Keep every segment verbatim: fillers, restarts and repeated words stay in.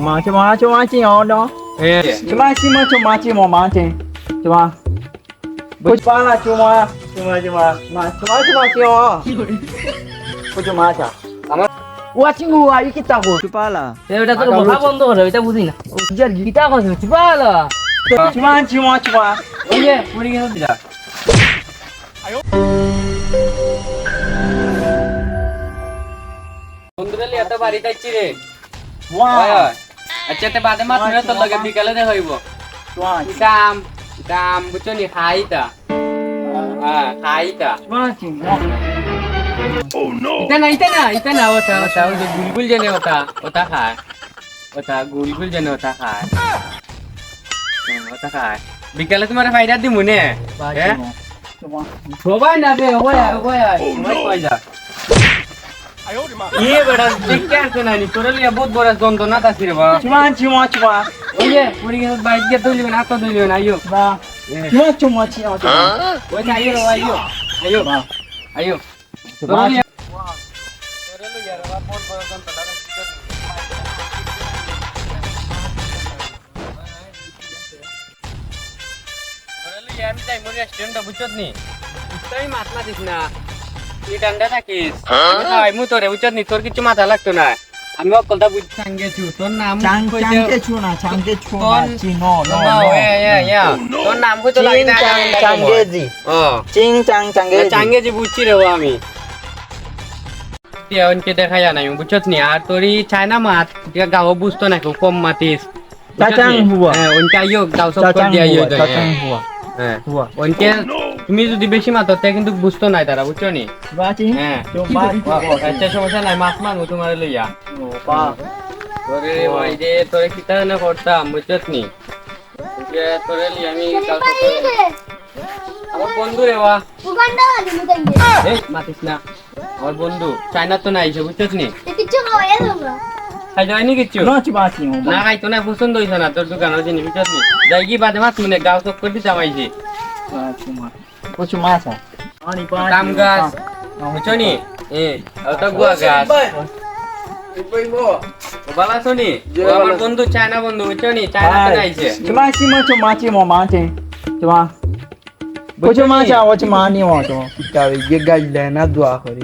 Chuma, chuma, chuma, chio, no. Eh. Chuma, chuma, chuma, chuma, chuma, chuma. Chuma. Chupala, chuma, chuma, chuma. Ma, chuma, chuma, chio. Chuma, cha. Ama. Wa, chuma, wa, iki tako. Chupala. এ, ওটা তোর মুখা বন্ধ করো, এটা বুঝি না। ও, কি আর কিতা করছে? চুপালা। চুমা, চুমা, চুমা। ওই যে, পড়ে গেল দিলা। বন্ধুরা, লিয়া তো বাড়িত আইছি রে। ওয়া। হয়, হয়। আচ্ছা, তে বাদে মাত ওয়া, তোর লগে ওয়া। বিকালে দেখা হইব। ওয়া। ইতা আম, ইতা আম, বুঝছো নি? খাইতা। হ্যাঁ, খাইতা। ওয়া, ওয়া। ইতা না, ইতা না, ইতা না, ওটা, ওটা, ওই যে গুলগুল জানে ওটা, ওটা খায়। ওটা গুলগুল জানে ওটা খায়। হুম, ওটা খায়। বিকালে তোমার ফাইদা দিমু নে। বাহ, হ্যাঁ? চুমা। সবাই না রে, ওই আয়, ওই আয়, ওই কই যা। ইয়ে বেটা, দেখতে আসছে না নি, তোরে লিয়া বহুত বড় যন্ত্রণা আছে রে বাবা। চুমা, চুমা, চুমা। ওই যে, পুরি গেছে, বাইক দিয়ে তুলবে না, তো তুলবে না, আইও। বাহ। এ। চুমা, চুমা, চুমা, চুমা। ওই যে, আইও রে, আইও। আইও। বাহ। আইও। চুমা। তোরে লিয়া, তোরে লিয়া রে বাবা, বহুত বড় যন্ত্রণা আছে। তোরে লইয়া আমি যাইমু রেস্টুরেন্টে, বুঝছত নি? তুই মাত মাতিস না। তুই ঠান্ডা থাকিস। হ্যাঁ? আমি খাওয়াইমু তোরে, বুঝছত নি? তোর কিচ্ছু মাথা লাগতো না। আমি অকলতা বুঝ-, চাঙ্গেচু। তোর নাম চাং-, কইতে চাঙ্গেচু না, চাঙ্গেচু না, তোর চি-, no, no, no, no, এ, এ, no। এ। Oh, no। তোর নাম কইতে চিং লাগে না, চাং ঠান্ডা চাঙ্গেজি। ও। চিং চাং চাঙ্গেজি। চাঙ্গেজি বুঝছি রে ও আমি। দিয়া অনকে দেখা যায় না, বুঝছত নি? আর তোর ই চায়না মাত, দিয়া গাও বুঝতো না, কেউ কম মাতিস। চাচাং হুয়া। হ্যাঁ, অনকে আইও, গাও সব কর চাচাং দিয়া আইও হুয়া, তো। চাচাং হুয়া। হ্যাঁ। হুয়া। অনকে তুমি যদি বেশি মাতো, তে কিন্তু বুঝতো না তারা, বুঝছো নি? বাচি? হ্যাঁ। তো বাচি ও, তো বাচি। আচ্ছা, সমস্যা নাই, মাছ মারবো তোমার লইয়া। ও, বাহ। ওরে, ও। ওই যে, তোরে কিতা না করতাম, বুঝছত নি? ওই যে, তোরে লইয়া আমি কালকে আমার বন্ধু রে বা। উগান্ডা লাগি মুতাইলে। এই, মাতিস না। আমার বন্ধু, চায়না তো নাই, সে বুঝছস নি? এ কিচ্ছু খাওয়াইয়া দেবো না। খাইতে হয়নি কিচ্ছু? না, চুপ আছি, ও না, বাবা। খাইতো না, পছন্দ হইছে না তোর দোকানের জিনিস, বুঝছস নি? যাই কি বাদে মাছ মনে গাও চক্কর দিতে আমাইছি। আচ্ছা, মা। প্রচুর মাছ আছে। পানি, পানি, কাম গাছ, পানি। বুঝছো নি? এ, ওটা গুয়া গাছ। ও বালা শুনি, ও আমার বন্ধু, চায়না বন্ধু, বুঝছো নি? চায়না তো আইছে। চুমা, চুমা, চুমা, চুমা, মাছ, চুমা। বুঝছো মাছ, আওয়াজ মানি মতো। কিতা, ইয়ে গাইলে না দোয়া করি।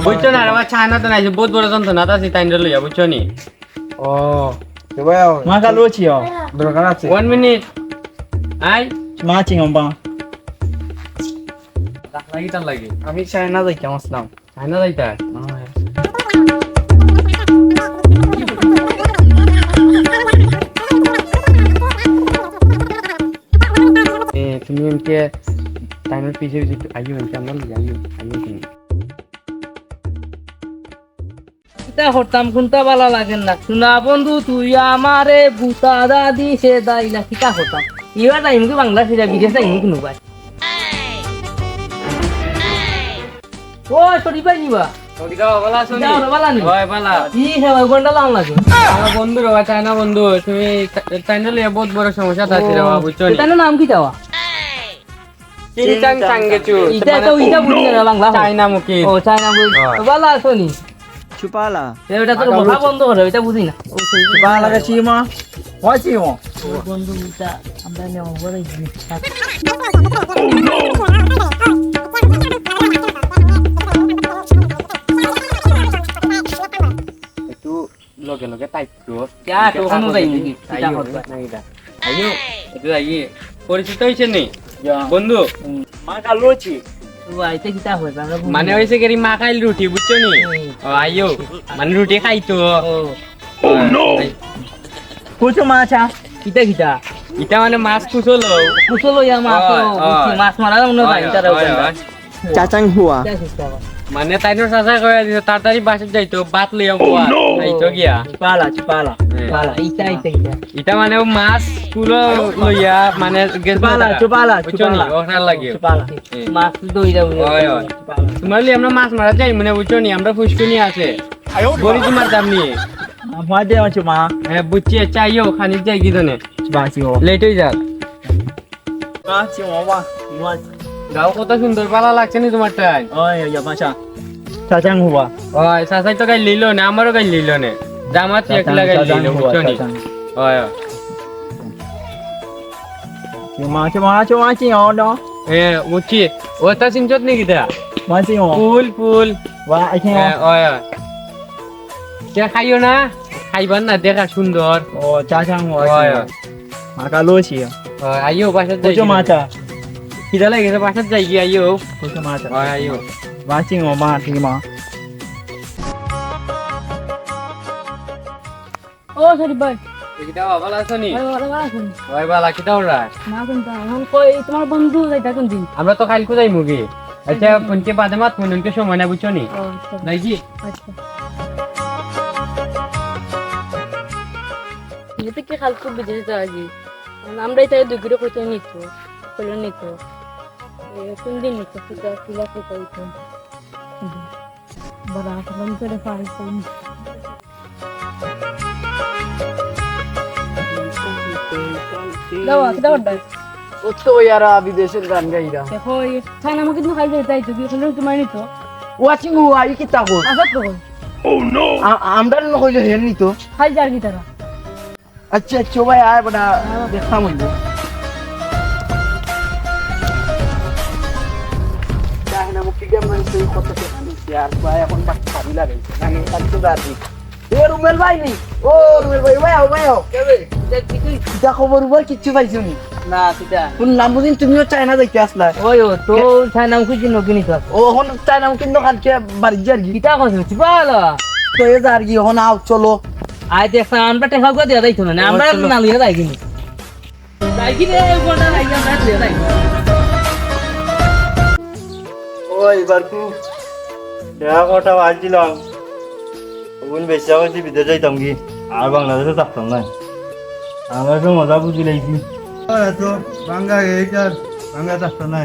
বুঝছো না, আমার চায়না তো নাই, বহুত বড় যন্ত্রণা, তা আছে, তাইন লইয়া, বুঝছো নি? ও, তো ভাই, আমার কালো ছিল। দরকার আছে। One minute। আই। মাছি গম্বা। লাগি তার লাগি। আমি চায়না যাইতাম আসলাম। চায়না যাইতা? এ, তুমি এনকে টাইমের পিছে পিছে একটু আইও, এনকে আমরা লই আইও, আইও তুমি। কিতা করতাম, কোনটা বালা লাগে না। শোনা বন্ধু, তুই আমারে বুতা দাদি সে দাইলা, কিতা করতাম? এবার যাইমু কি বাংলাদেশে, বিদেশ যাইমু কি নুবাই? ও, সরি ভাই নিবা। ও, কিতা বালা আছো নি? কিতা বালা নি? ওই, বালা। ই হে ভাই, গন্ডা লাম লাগে। আমার বন্ধু রে ভাই, চায়না বন্ধু। তুমি তা-, তাইন লইয়া বহুত বড় সমস্যা আছে রে বাবা, বুঝছো নি? তাইন নাম কিতা? চিংচাং চাঙ্গেচু। ইটা তো, ইটা বুঝি না বাংলা। চায়না মুখী। ও, চায়না মুখী। হ্যাঁ। ও, বালা আছো নি? চুপালা। এ, ওটা তোর মুখা বন্ধ করো, এটা বুঝি না। ও, সেই চুপালা রে চিমা। ওই চিমা। বন্ধু, এটা আমরা নেব, বড় জিনিস। একটু লগে লগে টাইট কর। যা, তো কোনো যাই নাকি? কিতা আইও, করবা? না, এটা। আইও, একটু আইয়ে। পরিচিত হইছে নি? যা। বন্ধু। হুম। মা কালো আছি। ও, আইতে কিতা হয়? আমরা মানে হইছে কি, মা খাইল রুটি, বুঝছো নি? হুম। ও, আইও। মানে রুটি খাইতো। ও। Oh, no! আই-, কুচো মাছ, আ? কিতা, কিতা? ইটা মানে মাছ কুচলো। কুচলো ইয়া মাছ, ও, ও, ও। বুঝছি, মাছ মারা মনে হয়, হয়, তারা হয়, ওখানটা। হয়। চাচাং হুয়া। মানে তাইনর চাচা কইয়া দিছে, তাড়াতাড়ি বাসাত যাইতো, ভাত লইয়া হুয়া। Oh, no! যাইতো গিয়া। পালা, পালা, হ্যাঁ। পালা, ইটা, ইটা, ইটা। ইটা মানে ও মাছ কুলো লইয়া, মানে গেছে পালা, তারা। চুপালা, বুঝছো নি? চুপালা। ওখান লাগে। চুপালা। হ্যাঁ। মাছ দই দাও, হয়, হয়। চুপালা। তোমার লইয়া আমরা মাছ মারা যাই, মানে বুঝছো নি? আমরা ফুসকুনি আছে। বড়ি তোমার দাম নিয়ে। আমার দে আছে মা। হ্যাঁ, বুঝছি, আচ্ছা, আইও, খানিক যাই কি জানে। বাসি ও। লেট হয়ে যাক। আচ্ছা, বাবা, বাবা। গাও কত সুন্দর, ভালা লাগছে নি তোমার টাই? ওই, ওই, বাসা। চাচাং হুয়া। ওই, চাচাই তো গাইল লইল না, আমারও গাইল লইল না। জামাত এক লাগাই দিলে, বুঝছো নি? হয়, হয়। মাছি, মাছি, মাছি, অ, ন। এ, বুঝছি। ও তা চিনছত নি কিতা? মাছি, অ। ফুল, ফুল। ওয়া, আইছে, অ। এ, হয়, হয়। তে খাইও না? খাইবার না, দেখা সুন্দর। ও, চা, চা, অ, হয়, আইছে, অ। হয়। মাকা লইছি। হয়, আইও, বাসাত যাই। বুঝছো, মাছা। খিদা লাগে, বাসাত যাই কি, আইও। বুঝছো, মাছা। হয়, আইও। মাছি, অ, মাছি, মা। ও শরীফ ভাই। এ কিতা বা, ভালা আছো নি? ভাই, ভালা আছেন? ভাই, ভালা, কিতা ওরা? না, কোনটা? এখন কই, তোমার বন্ধু যাইতা কোন দিন? আমরা তো কাইলকু যাইমু গি। আচ্ছা, আচ্ছা। কোনকে বাদে মাত, কোনকে সময় না, বুঝছো নি? ও, আচ্ছা। যাই কি? আচ্ছা। এটা কি কাইলকু বিদেশ যাওয়া গি? আমরাই তাই দুগুরে কইতে নিত, কইলে নিত। এ, কোন দিন নিত? কিতা, কিলা কইতে হইতো? বড় আসলাম করে ফাইল করি। দাও, দাও, দাও। ও তো ইয়ারা বিদেশের গান গাইরা। দেখো, এই চায়না মুখী তো খাইলে তাই তো, বিয়ে করলে তোমার নিত। ওয়াচিং ও আই কি তা কর? আসাদ তো কই? আ-, আমরা না কইলে হেন নিত। খাই যার কি তারা? আচ্ছা, আচ্ছা, ভাই, আয় বেটা, দেখতাম হইব। চায়না মুখী গেম মানে সেই কত টেকা নিচ্ছে, আর ভাই এখন বাকি খাবি লাগাইছে, মানে কালকে রাত দিন। এ রুমেল ভাই নি? ও রুমেল ভাই, ভাই আও, ভাই আও। কে বে? এটা কি তুই? কিতা খবর, উবার কিচ্ছু পাইছো নি? না, কিতা? শুনলাম বুঝিন তুমিও চায়না যাইতে আসলা। ওই ও, তো চায়না মুখী নগিনি তো। ও, এখন চায়না মুখী কিন্তু কালকে বাড়ি যার কি? কিতা কথা হচ্ছে, বলো। তো এ যার কি, এখন আও, চলো। আয় দেখ, আমরা টেকা গুয়া দিয়া যাইতো না, আমরা চলো। না লইয়া যাই কিনি। যাই কিনি, এই বড়টা যাই, আমরা লইয়া যাই। ওই, বারকু, টেকা কটা বাঁচছিলাম। ওগুন বেশি আমার যে বিদেশ যাইতাম কি, আর বাংলাদেশে থাকতাম না। আমরা তো মজা বুঝি লাইছি। এত বাঙ্গা গেট আর বাঙ্গা থাকতাম না।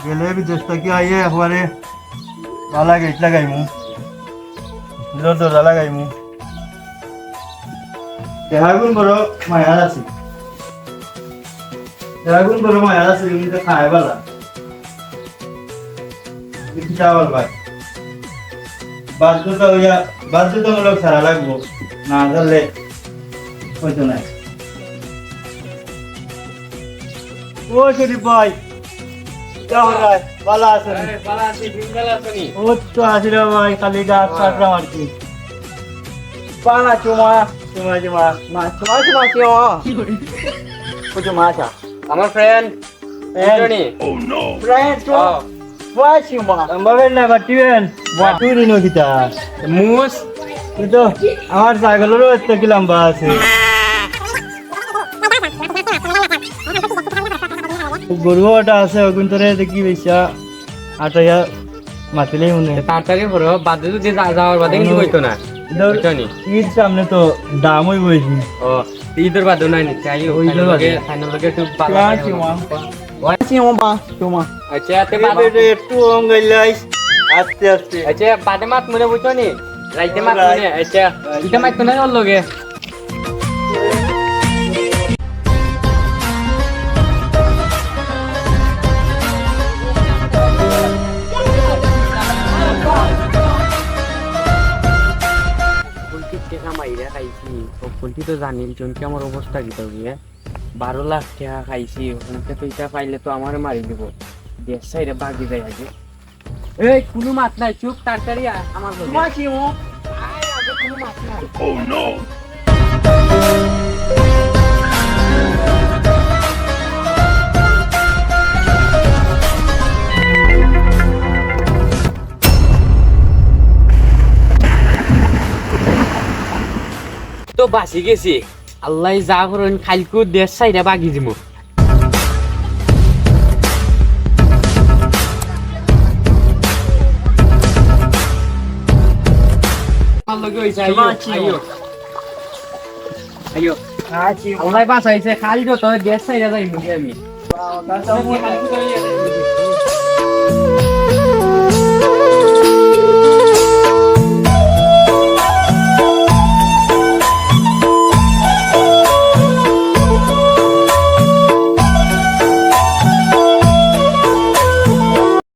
গেলে বিদেশ থাকি আইয়া একবারে বালা গেট লাগাইমু, দরজা লাগাইমু। দেহাগুন বড় মায়ার আছে। দেহাগুন বড় মায়ার আছে, কিন্তু খায় বালা। কিন্তু চাওয়াল ভাই। বাধ্যতা হইয়া, বাধ্যতামূলক ছাড়া লাগবো। না ছাড়লে হইতো না। ও শরীফ ভাই, কেমন ভাই? ভালা আছেন? আরে, ভালা আছি, তুমি ভালা আছো নি? ও তো আছি রে ভাই, খালি ডাক হ্যাঁ। কাটলাম আর কি। বালা চুমা, চুমা, চুমা, মা, চুমা, চুমা, চুমা। ও চুমা, আচ্ছা। আমার friend, friend। বুঝছো নি? Friend, চুমা। হ্যাঁ। চুমা, চুমা। লম্বা বেল না, বাটি বেল। বাটুরি নো কিতা? মুস। তুই তো আমার ছাগলেরও এত কি লম্বা আছে। গরু ওটা আছে, ওগুন তোরে দেখি বেশা আটাইয়া মাতিলেই মনে হয়। তাড়াতাড়ি করো, বাদে যদি যা-, যাওয়ার বাদে কিন্তু হইতো না। ধর, বুঝছো নি? ঈদ সামনে তো দাম হইব বেশি। ও, ঈদের বাদে নাই নি? চাই ও, ঈদের বাদে। খাইনার লগে একটু বালা চুমা, লাগে। চুমা। ওই চুমা, চুমা। আচ্ছা, তে এই বাদে। বেটা একটু অঙ্গাইলাইস, আস্তে আস্তে। আচ্ছা, বাদে মাত মনে বুঝছো নি? রাইতে মাত মনে, right। আচ্ছা, right। ইটা মাত তো নাই ওর লগে। কুলটি টেকা মাইরা খাইছি, ও কুলটি তো জানিল, জনকে আমার অবস্থা কি তবে, হ্যাঁ? বারো লাখ টেকা খাইছি, ওখান থেকে তো ইটা পাইলে তো আমার মারি দিব। দেশ সাইডে বাগি যায় আগে। এই, কোনো মাত নাই, চুপ, তাড়াতাড়ি আয়, আমার লগে। তোমার কি ও? আয়, আগে কোনো মাত নাই। Oh no! তো বাঁচি গেছি। আল্লাহ যা করইন, খাইলকু দেশ সাইডে বাগি দিমু। আমার লগে হইছে, আইও, তোমার কি আইও। আইও। আছি। আল্লাহ বাঁচাইছে, খালি তো তোর দেশ সাইডে যাইমু আমি। বাবা,